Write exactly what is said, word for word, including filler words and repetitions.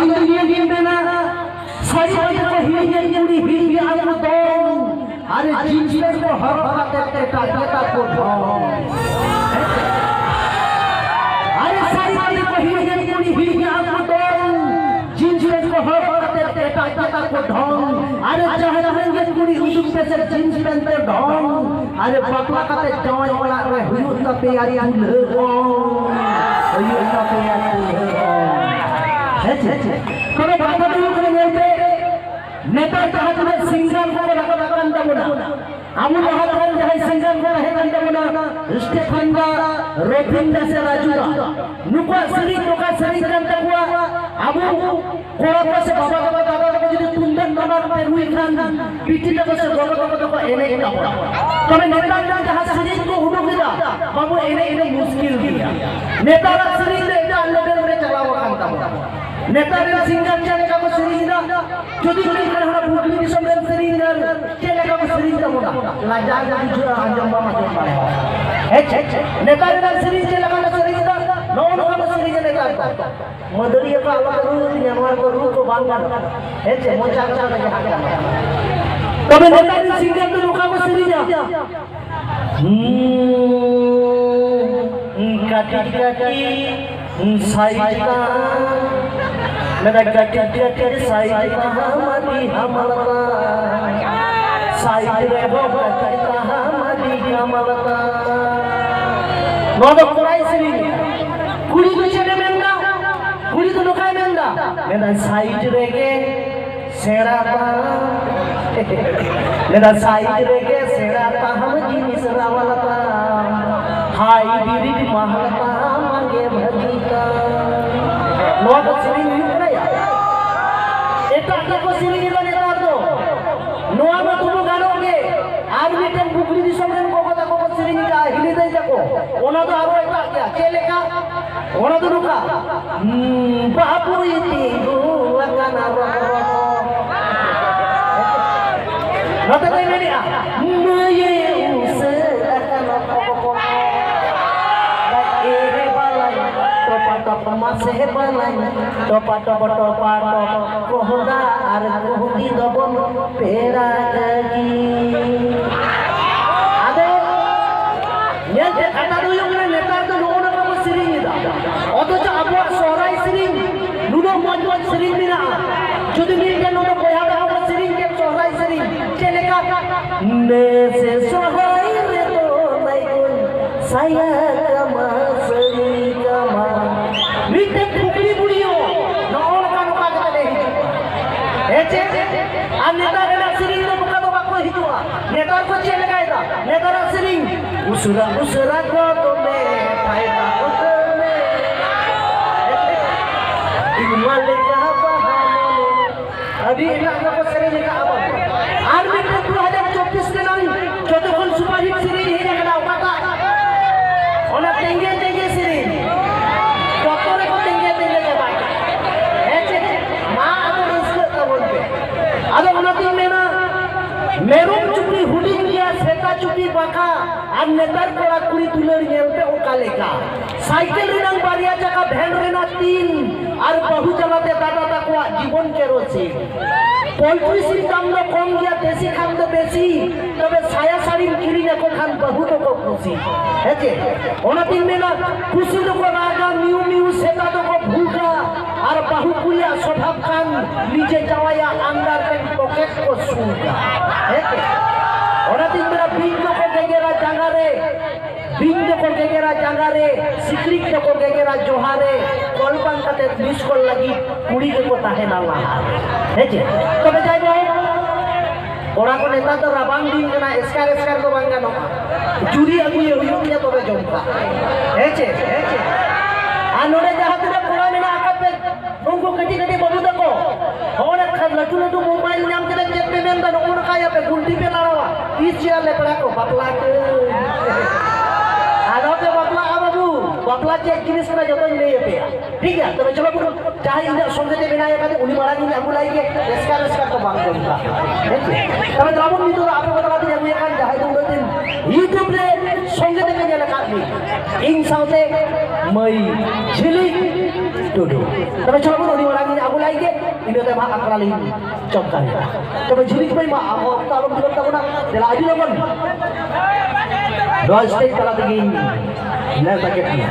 ᱤᱧ ᱫᱚ ᱱᱤᱭᱟᱹ ᱜᱤᱧ ᱢᱮᱱᱟ, ᱥᱟᱹᱨᱤ ᱵᱟᱸᱫᱮ ᱠᱚ ᱦᱤᱲᱤᱧᱮᱫ ᱠᱩᱲᱤ ᱦᱤᱲᱤᱧ ᱟᱠᱚ ᱫᱚ, ᱟᱨ ᱡᱤᱱᱥ ᱯᱮᱱᱴ ᱠᱚ ᱦᱚᱨᱚᱜ ᱠᱟᱛᱮ ᱮᱴᱟᱜ ᱜᱮᱛᱟ ᱠᱚ ᱰᱷᱚᱝ᱾ ᱟᱨ ᱥᱟᱹᱨᱤ ᱵᱟᱸᱫᱮ ᱠᱚ ᱦᱤᱲᱤᱧᱮᱫ ᱠᱩᱲᱤ ᱦᱤᱲᱤᱧ ᱟᱠᱚ ᱫᱚ, ᱡᱤᱱᱥ ᱯᱮᱱᱴ ᱠᱚ ᱦᱚᱨᱚᱜ ᱠᱟᱛᱮ ᱮᱴᱟᱜ ᱜᱮᱛᱟ ᱠᱚ ᱰᱷᱚᱝ᱾ ᱟᱨ ᱡᱟᱦᱟᱸ ᱨᱮᱸᱜᱮᱡ ᱠᱩᱲᱤ ᱩᱫᱩᱜ ᱯᱮᱥᱮ ᱡᱤᱱᱥ ᱯᱮᱱᱴ ᱛᱮ ᱰᱷᱚᱝ᱾ ᱟᱨ ᱵᱟᱯᱞᱟ ᱠᱟᱛᱮ ᱡᱟᱶᱟᱭ ᱚᱲᱟᱜ ᱨᱮ ᱦᱩᱭᱩᱜ ᱛᱟᱯᱮᱭᱟ ᱪᱩᱞᱦᱟᱹ ᱚᱝ᱾ ᱦᱩᱭᱩᱜ ᱛᱟᱯᱮᱭᱟ ᱪᱩᱞᱦᱟᱹ ᱚᱝ᱾ ᱦᱮᱸ ᱪᱮ? ᱛᱚᱵᱮ ᱠᱟᱛᱷᱟ ᱫᱚ ᱦᱩᱭᱩᱜ ᱠᱟᱱᱟ, ᱧᱮᱞ ᱯᱮ, ᱱᱮᱛᱟᱨ ᱡᱟᱦᱟᱸ ᱛᱤᱱᱟᱹᱜ ᱥᱤᱝᱜᱟᱨ ᱠᱚᱠᱚ ᱨᱟᱠᱟᱵ ᱟᱠᱟᱱ ᱛᱟᱵᱚᱱᱟ, ᱟᱵᱚ ᱞᱟᱦᱟ ᱛᱮ ᱡᱟᱦᱟᱸᱭ ᱥᱤᱝᱜᱟᱨ ᱠᱚ ᱛᱟᱦᱮᱸ ᱠᱟᱱ ᱛᱟᱵᱚᱱᱟ, ᱥᱴᱮᱯᱷᱟᱱ ᱫᱟ, ᱨᱚᱵᱤᱱ ᱫᱟ ᱥᱮ ᱨᱟᱡᱩ ᱫᱟ, ᱱᱩᱠᱩᱣᱟᱜ ᱥᱮᱨᱮᱧ ᱱᱚᱝᱠᱟ ᱥᱮᱨᱮᱧ ᱠᱟᱱ ᱛᱟᱠᱚᱣᱟ, ᱟᱵᱚ ᱠᱚᱲᱟ ᱠᱚ ᱥᱮ ᱵᱟᱵᱟ ᱛᱟᱠᱚ, ᱫᱟᱫᱟ ᱛᱟᱠᱚ ᱡᱩᱫᱤ ᱛᱩᱢᱫᱟᱜ ᱴᱟᱢᱟᱠ ᱛᱮ ᱨᱩᱭ ᱠᱷᱟᱱ, ᱵᱤᱴᱤ ᱛᱟᱠᱚ ᱥᱮ ᱜᱚᱜᱚ ᱛᱟᱠᱚ ᱫᱚᱠᱚ ᱮᱱᱮᱡ ᱛᱟᱵᱚᱱᱟ᱾ ᱛᱚᱵᱮ ᱱᱮᱛᱟᱨ ᱫᱚ ᱡᱟᱦᱟᱸ ᱥᱮᱨᱮᱧ ᱠᱚ ᱩᱰᱩᱠ ᱮᱫᱟ, ᱵᱟᱹᱵᱩ, ᱮᱱᱮᱡ ᱫᱚ ᱢᱩᱥᱠᱤᱞ ᱜᱮᱭᱟ᱾ ᱱᱮᱛᱟᱨᱟᱜ ᱥᱮᱨᱮᱧ ᱫᱚ ᱮᱴᱟᱜ ᱞᱮᱵᱮᱞ ᱨᱮ ᱪᱟᱞᱟᱣ ᱟᱠᱟᱱ ᱛᱟᱵᱚᱱᱟ᱾ ᱱᱮᱛᱟᱨ ᱨᱮᱱ ᱥᱤᱝᱜᱟᱨ ᱪᱮᱫ ᱞᱮᱠᱟ ᱠᱚ ᱥᱮᱨᱮᱧ ᱮᱫᱟ, ᱡᱩᱫᱤ ᱢᱮᱱᱠᱷᱟᱱ ᱦᱟᱱᱟ ᱯᱩᱠᱷᱨᱤ ᱫᱤᱥᱚᱢ ᱨᱮᱱ ᱥᱮᱨᱮᱧ ᱫᱚ ᱪᱮᱫ ᱞᱮᱠᱟ ᱠᱚ ᱥᱮᱨᱮᱧ ᱛᱟᱵᱚᱱᱟ, ᱞᱟᱡᱟᱣ ᱜᱮ ᱵᱩᱡᱷᱟᱹᱜᱼᱟ, ᱟᱸᱡᱚᱢ ᱵᱟᱢ ᱟᱸᱡᱚᱢ ᱵᱟᱲᱟᱭᱟ᱾ ᱦᱮᱸ ᱪᱮ? ᱱᱮᱛᱟᱨ ᱨᱮᱱ ᱥᱮᱨᱮᱧ ᱪᱮᱫ ᱞᱮᱠᱟ ᱠᱚ ᱥᱮᱨᱮᱧ ᱮᱫᱟ, ᱱᱚᱜᱼᱚ ᱱᱚᱝᱠᱟ ᱠᱚ ᱥᱮᱨᱮᱧᱟ ᱱᱮᱛᱟᱨ ᱫᱚ᱾ ᱢᱟᱹᱫᱟᱹᱲᱤᱭᱟᱹ ᱠᱚ ᱟᱞᱚ ᱯᱮ ᱨᱩ ᱤᱫᱤᱧᱟ, ᱱᱚᱣᱟ ᱠᱚ ᱨᱩ ᱠᱚ ᱵᱟᱝ ᱜᱟᱱᱚᱜᱼᱟ᱾ ᱦᱮᱸ ᱪᱮ? ᱢᱚᱪᱟ ᱠᱚ ᱛᱮᱜᱮ ᱦᱟᱸᱜ ᱜᱟᱱᱚᱜᱼᱟ᱾ ᱛᱚᱵᱮ ᱱᱮᱛᱟᱨ ᱨᱮᱱ ᱥᱤᱝᱜᱟᱨ ᱫᱚ ᱱᱚᱝᱠᱟ ᱠᱚ ᱥᱮᱨᱮᱧᱟ᱾ ᱦᱩᱸ, ᱠᱟᱹᱴᱤᱡ ᱠᱟᱹᱴᱤᱡ ᱥᱟᱭᱤᱡ ᱛᱟᱢ, ᱢᱮᱱᱟ ᱠᱟᱹᱴᱤᱡ ᱠᱟᱹᱴᱤᱡ ᱥᱟᱭᱤᱡ ᱛᱟᱢ ᱟᱹᱰᱤ ᱦᱟᱢᱟᱞ ᱛᱟᱢ, ᱥᱟᱭᱤᱡ ᱨᱮᱦᱚᱸ ᱠᱟᱹᱴᱤᱡ ᱛᱟᱢ ᱟᱹᱰᱤ ᱦᱟᱢᱟᱞ ᱛᱟᱢ᱾ ᱱᱚᱣᱟ ᱫᱚ ᱠᱚᱲᱟᱭ ᱥᱮᱨᱮᱧ᱾ ᱠᱩᱲᱤ ᱫᱚ ᱪᱮᱫ ᱮ ᱢᱮᱱᱫᱟ? ᱠᱩᱲᱤ ᱫᱚ ᱱᱚᱝᱠᱟᱭ ᱢᱮᱱᱫᱟ, ᱢᱮᱱᱫᱟᱭ ᱥᱟᱭᱤᱡ ᱨᱮᱜᱮ ᱥᱮᱬᱟ ᱛᱟᱢ᱾ ᱢᱮᱱᱟ ᱥᱟᱭᱤᱡ ᱨᱮᱜᱮ ᱥᱮᱬᱟ ᱛᱟᱢ, ᱡᱤᱱᱤᱥ ᱨᱟᱣᱟᱞ ᱛᱟᱢ, ᱦᱟᱭᱵᱨᱤᱰ ᱢᱟᱦᱟᱞ ᱛᱟᱢ, ᱟᱜᱮ ᱵᱷᱟᱹᱜᱤ ᱛᱟᱢ᱾ ᱱᱚᱣᱟ ᱫᱚ ᱥᱮᱨᱮᱧ ᱦᱩᱭᱩᱜ ᱠᱟᱱᱟ ᱭᱟ? ᱮᱴᱟᱜ ᱠᱚᱠᱚ ᱥᱮᱨᱮᱧ ᱮᱫᱟ ᱱᱮᱛᱟᱨ ᱫᱚ᱾ ᱱᱚᱣᱟ ᱢᱟ ᱛᱚᱵᱩ ᱜᱟᱱᱚᱜ ᱜᱮ᱾ ᱟᱨ ᱢᱤᱫᱴᱮᱱ ᱯᱩᱠᱷᱨᱤ ᱫᱤᱥᱚᱢ ᱨᱮᱱ ᱜᱚᱜᱚ ᱛᱟᱠᱚ ᱠᱚ ᱥᱮᱨᱮᱧ ᱮᱫᱟ, ᱦᱤᱞᱤ ᱫᱟᱹᱭ ᱛᱟᱠᱚ᱾ ᱚᱱᱟ ᱫᱚ ᱟᱨᱚ ᱮᱴᱟᱜ ᱜᱮᱭᱟ᱾ ᱪᱮᱫ ᱞᱮᱠᱟ? ᱚᱱᱟ ᱫᱚ ᱱᱚᱝᱠᱟ, ᱦᱩᱸ, ᱵᱟᱹᱵᱩᱭ ᱛᱤᱸᱜᱩ ᱟᱠᱟᱱᱟ ᱨᱚᱠ ᱨᱚᱠ᱾ ᱱᱚᱛᱮ ᱫᱚᱭ ᱢᱮᱱᱮᱜᱼᱟ, ᱢᱟᱹᱭᱮ ᱩᱥᱟᱹᱫ ᱟᱠᱟᱱᱟ ᱯᱚᱠ ᱯᱚᱠ᱾ ᱮᱨᱮ ᱵᱟᱞᱟᱭ ᱴᱚᱯᱟ ᱴᱚᱯ ᱢᱟ᱾ ᱥᱮᱦᱮᱯᱟᱞᱟᱧ ᱴᱚᱯᱟ ᱴᱚᱯ ᱴᱚᱯᱟ ᱴᱚᱯ ᱠᱚᱦᱚᱸᱫᱟ ᱟᱨ ᱠᱚᱦᱚᱸᱫᱤ ᱫᱚᱵᱚᱱ ᱯᱮᱲᱟ ᱞᱟᱹᱜᱤᱫ᱾ ᱟᱫᱚ ᱧᱮᱞ ᱯᱮ, ᱠᱟᱛᱷᱟ ᱫᱚ ᱦᱩᱭᱩᱜ ᱠᱟᱱᱟ, ᱱᱮᱛᱟᱨ ᱫᱚ ᱱᱚᱜᱼᱚ ᱱᱚᱝᱠᱟ ᱠᱚ ᱥᱮᱨᱮᱧ ᱮᱫᱟ, ᱚᱛᱷᱚᱪᱚ ᱟᱵᱚᱣᱟᱜ ᱥᱚᱦᱨᱟᱭ ᱥᱮᱨᱮᱧ ᱱᱩᱱᱟᱹᱜ ᱢᱚᱡᱽ ᱢᱚᱡᱽ ᱥᱮᱨᱮᱧ ᱢᱮᱱᱟᱜᱼᱟ᱾ ᱡᱩᱫᱤ ᱢᱤᱫᱴᱮᱱ ᱱᱚᱰᱮ ᱵᱚᱭᱦᱟ ᱫᱚ ᱟᱵᱚ ᱥᱮᱨᱮᱧ ᱠᱮᱫ ᱥᱚᱦᱨᱟᱭ ᱥᱮᱨᱮᱧ, ᱪᱮᱫ ᱞᱮᱠᱟ? ᱱᱮᱥᱮ ᱥᱚᱦᱨᱟᱭ ᱨᱮᱫᱚ ᱱᱟᱭᱠᱚᱧ ᱥᱟᱭᱟ ᱠᱟᱢᱟ, ᱥᱟᱹᱲᱤ ᱠᱟᱢᱟ᱾ ᱢᱤᱫᱴᱮᱱ ᱯᱷᱩᱠᱨᱤ ᱵᱩᱲᱦᱤ ᱦᱚᱸ ᱱᱚᱜᱼᱚ ᱱᱚᱝᱠᱟ ᱱᱚᱝᱠᱟ ᱠᱟᱛᱮ ᱞᱮ ᱦᱤᱡᱩᱜᱼᱟ᱾ ᱦᱮᱸ ᱪᱮ? ᱟᱨ ᱱᱮᱛᱟᱨ ᱨᱮᱱᱟᱜ ᱥᱮᱨᱮᱧ ᱫᱚ ᱱᱚᱝᱠᱟ ᱫᱚ ᱵᱟᱠᱚ ᱦᱤᱡᱩᱜᱼᱟ᱾ ᱱᱮᱛᱟᱨ ᱠᱚ ᱪᱮᱫ ᱞᱮᱠᱟᱭᱮᱫᱟ? ᱱᱮᱛᱟᱨᱟᱜ ᱥᱮᱨᱮᱧ, ᱩᱥᱟᱹᱨᱟ ᱩᱥᱟᱹᱨᱟ ᱜᱚᱫ ᱢᱮ, ᱯᱷᱟᱭᱫᱟ ᱩᱛᱟᱹᱨ ᱢᱮ᱾ ᱤᱧ ᱢᱟ ᱞᱮᱠᱟ ᱵᱟᱦᱟ ᱢᱚᱱᱮ᱾ ᱟᱹᱰᱤ ᱮᱴᱟᱜ ᱜᱮᱠᱚ ᱥᱮᱨᱮᱧ ᱟᱠᱟᱫᱼᱟ ᱵᱟᱵᱩ᱾ ᱟᱨ ᱢᱤᱫᱴᱮᱱ ᱫᱩ ᱦᱟᱡᱟᱨ ᱪᱚᱵᱵᱤᱥ ᱨᱮᱱᱟᱝ ᱡᱚᱛᱚ ᱠᱷᱚᱱ ᱥᱩᱯᱟᱨᱦᱤᱴ ᱥᱮᱨᱮᱧ ᱦᱮᱡ ᱟᱠᱟᱱᱟ, ᱚᱠᱟᱴᱟᱜ? ᱚᱱᱟ ᱛᱮᱸᱜᱮ ᱛᱮᱸᱜᱮ ᱥᱮᱨᱮᱧ᱾ ᱡᱚᱛᱚ ᱨᱮᱠᱚ ᱛᱮᱸᱜᱮ ᱛᱮᱸᱜᱮ ᱪᱟᱵᱟ ᱠᱮᱫᱟ᱾ ᱦᱮᱸ ᱪᱮ? ᱢᱟ ᱟᱫᱚ ᱨᱟᱹᱥᱠᱟᱹᱜ ᱛᱟᱵᱚᱱ ᱯᱮ᱾ ᱟᱫᱚ ᱚᱱᱟᱛᱤᱧ ᱢᱮᱱᱟ, ᱢᱮᱨᱚᱢ ᱪᱩᱯᱤ ᱦᱩᱰᱤᱧ ᱜᱮᱭᱟ, ᱥᱮᱛᱟ ᱪᱩᱯᱤ ᱵᱟᱸᱠᱟ, ᱟᱨ ᱱᱮᱛᱟᱨ ᱠᱚᱲᱟ ᱠᱩᱲᱤ ᱫᱩᱞᱟᱹᱲ ᱧᱮᱞ ᱯᱮ ᱚᱠᱟ ᱞᱮᱠᱟ᱾ ᱥᱟᱭᱠᱮᱞ ᱨᱮᱱᱟᱝ ᱵᱟᱨᱭᱟ ᱪᱟᱠᱟ, ᱵᱷᱮᱱ ᱨᱮᱱᱟᱜ ᱛᱤᱱ, ᱟᱨ ᱵᱟᱹᱦᱩ ᱡᱟᱞᱟᱛᱮ ᱫᱟᱫᱟ ᱛᱟᱠᱚᱣᱟᱜ ᱡᱤᱵᱚᱱ ᱠᱮᱨᱳᱥᱤᱱ᱾ ᱯᱳᱞᱴᱨᱤ ᱥᱤᱢ ᱫᱟᱢ ᱫᱚ ᱠᱚᱢ ᱜᱮᱭᱟ, ᱫᱮᱥᱤ ᱠᱷᱟᱱ ᱫᱚ ᱵᱮᱥᱤ, ᱛᱚᱵᱮ ᱥᱟᱭᱟ ᱥᱟᱹᱲᱤᱢ ᱠᱤᱨᱤᱧ ᱟᱠᱚ ᱠᱷᱟᱱ ᱵᱟᱹᱦᱩ ᱫᱚᱠᱚ ᱠᱩᱥᱤ᱾ ᱦᱮᱸ ᱪᱮ? ᱚᱱᱟᱛᱤᱧ ᱢᱮᱱᱟ, ᱯᱩᱥᱤ ᱫᱚᱠᱚ ᱨᱟᱜᱟ, ᱢᱤᱭᱩ ᱢᱤᱭᱩ, ᱥᱮᱛᱟ ᱫᱚᱠᱚ ᱵᱷᱩᱜᱟ, ᱟᱨ ᱵᱟᱹᱦᱩ ᱠᱩᱲᱤᱭᱟᱜ ᱥᱚᱵᱷᱟᱵ ᱠᱟᱱ ᱱᱤᱡᱮ ᱡᱟᱶᱟᱭᱟᱜ ᱟᱱᱰᱟᱨ ᱯᱮᱱᱴ ᱯᱚᱠᱮᱴ ᱠᱚ ᱥᱩᱜᱟ᱾ ᱦᱮᱸ ᱪᱮ? ᱚᱱᱟᱛᱤᱧ ᱢᱮᱱᱟ, ᱵᱤᱧ ᱫᱚᱠᱚ ᱜᱮᱜᱮᱨᱟ ᱡᱟᱸᱜᱟ ᱨᱮ, ᱵᱤᱧ ᱫᱚᱠᱚ ᱜᱮᱜᱮᱨᱟ ᱡᱟᱸᱜᱟ ᱨᱮ, ᱥᱤᱠᱲᱤᱡ ᱫᱚᱠᱚ ᱜᱮᱜᱮᱨᱟ ᱡᱚᱦᱟ ᱨᱮ, ᱠᱚᱞ ᱵᱟᱝ ᱠᱟᱛᱮ ᱢᱤᱥ ᱠᱚᱞ ᱞᱟᱹᱜᱤᱫ ᱠᱩᱲᱤ ᱜᱮᱠᱚ ᱛᱟᱦᱮᱱᱟ ᱞᱟᱦᱟ ᱨᱮ᱾ ᱦᱮᱸ ᱪᱮ? ᱛᱚᱵᱮ ᱡᱟᱭ ᱦᱳᱠ, ᱠᱚᱲᱟ ᱠᱚ, ᱱᱮᱛᱟᱨ ᱫᱚ ᱨᱟᱵᱟᱝ ᱫᱤᱱ ᱠᱟᱱᱟ, ᱮᱥᱠᱟᱨ ᱮᱥᱠᱟᱨ ᱫᱚ ᱵᱟᱝ ᱜᱟᱱᱚᱜᱼᱟ, ᱡᱩᱨᱤ ᱟᱹᱜᱩᱭᱮ ᱦᱩᱭᱩᱜ ᱜᱮᱭᱟ, ᱛᱚᱵᱮ ᱡᱚᱢ ᱠᱟᱜ᱾ ᱦᱮᱸ ᱪᱮ? ᱦᱮᱸ ᱪᱮ? ᱟᱨ ᱱᱚᱰᱮ ᱡᱟᱦᱟᱸ ᱛᱤᱱᱟᱹᱜ ᱠᱚᱲᱟ ᱢᱮᱱᱟᱜ ᱟᱠᱟᱫ ᱯᱮ, ᱩᱱᱠᱩ ᱠᱟᱹᱴᱤᱡ ᱠᱟᱹᱴᱤᱡ ᱵᱟᱹᱵᱩ ᱛᱟᱠᱚ, ᱦᱚᱸᱜᱼᱚ ᱱᱟ ᱠᱷᱟᱱ ᱞᱟᱹᱴᱩ ᱞᱟᱹᱴᱩ ᱢᱳᱵᱟᱭᱤᱞ ᱧᱟᱢ ᱠᱮᱫᱟ, ᱪᱮᱫ ᱯᱮ ᱢᱮᱱᱫᱟ? ᱱᱚᱜᱼᱚ ᱱᱚᱝᱠᱟᱭᱟᱯᱮ, ᱜᱩᱱᱴᱷᱤ ᱯᱮ ᱞᱟᱲᱟᱣᱟ, ᱛᱤᱥ ᱪᱮᱫ ᱞᱮ ᱯᱮᱲᱟ ᱠᱚ ᱵᱟᱯᱞᱟ ᱠᱚ᱾ ᱟᱞᱚ ᱯᱮ ᱵᱟᱯᱞᱟᱜᱼᱟ ᱵᱟᱹᱵᱩ, ᱵᱟᱯᱞᱟ ᱪᱮᱫ ᱡᱤᱱᱤᱥ ᱠᱟᱱᱟ ᱡᱚᱛᱚᱧ ᱞᱟᱹᱭ ᱟᱯᱮᱭᱟ᱾ ᱴᱷᱤᱠ ᱜᱮᱭᱟ, ᱛᱚᱵᱮ ᱪᱚᱞᱚ ᱵᱚᱱ, ᱡᱟᱦᱟᱸᱭ ᱤᱧᱟᱹᱜ ᱥᱚᱸᱜᱮ ᱛᱮ ᱢᱮᱱᱟᱭ ᱟᱠᱟᱫᱮ, ᱩᱱᱤ ᱢᱟᱲᱟᱝ ᱤᱧ ᱟᱹᱜᱩ ᱞᱟᱭ ᱜᱮ, ᱮᱥᱠᱟᱨ ᱮᱥᱠᱟᱨ ᱫᱚ ᱵᱟᱝ ᱡᱚᱢ ᱠᱟᱜ᱾ ᱦᱮᱸ ᱪᱮ? ᱛᱚᱵᱮ ᱫᱮᱞᱟ ᱵᱚᱱ ᱱᱤᱛᱚᱜ ᱫᱚ ᱟᱯᱮ ᱠᱚ ᱛᱟᱞᱟ ᱛᱮᱧ ᱟᱹᱜᱩᱭᱮᱫ ᱠᱟᱱ ᱡᱟᱦᱟᱸᱭ ᱫᱚ ᱩᱱᱟᱹᱜ ᱫᱤᱱ YouTube ᱨᱮ ᱥᱚᱸᱜᱮ ᱛᱮᱯᱮ ᱧᱮᱞ ᱟᱠᱟᱫ ᱢᱮ, ᱤᱧ ᱥᱟᱶᱛᱮ ᱢᱟᱹᱭ ᱡᱷᱤᱞᱤ᱾ ᱴᱩᱰᱩ᱾ ᱛᱚᱵᱮ ᱪᱚᱞᱚ ᱵᱚᱱ ᱟᱹᱰᱤ ᱢᱟᱨᱟᱝ ᱤᱧ ᱟᱹᱜᱩ ᱞᱟᱭ ᱜᱮ, ᱤᱱᱟᱹ ᱛᱟᱭᱚᱢ ᱦᱟᱸᱜ ᱟᱠᱷᱲᱟ ᱞᱤᱧ ᱪᱚᱢᱠᱟᱣᱮᱫᱟ᱾ ᱛᱚᱵᱮ ᱡᱷᱤᱞᱤᱠ ᱢᱟᱹᱭ ᱢᱟ ᱟᱢ ᱦᱚᱸ ᱚᱠᱛᱚ ᱟᱞᱚᱢ ᱵᱤᱞᱚᱢ ᱛᱟᱵᱚᱱᱟ, ᱫᱮᱞᱟ ᱟᱹᱰᱤ ᱞᱚᱜᱚᱱ ᱱᱚᱣᱟ ᱥᱴᱮᱡᱽ ᱛᱟᱞᱟ ᱛᱮᱜᱮᱧ ᱱᱮᱣᱛᱟ ᱠᱮᱫ ᱢᱮᱭᱟ᱾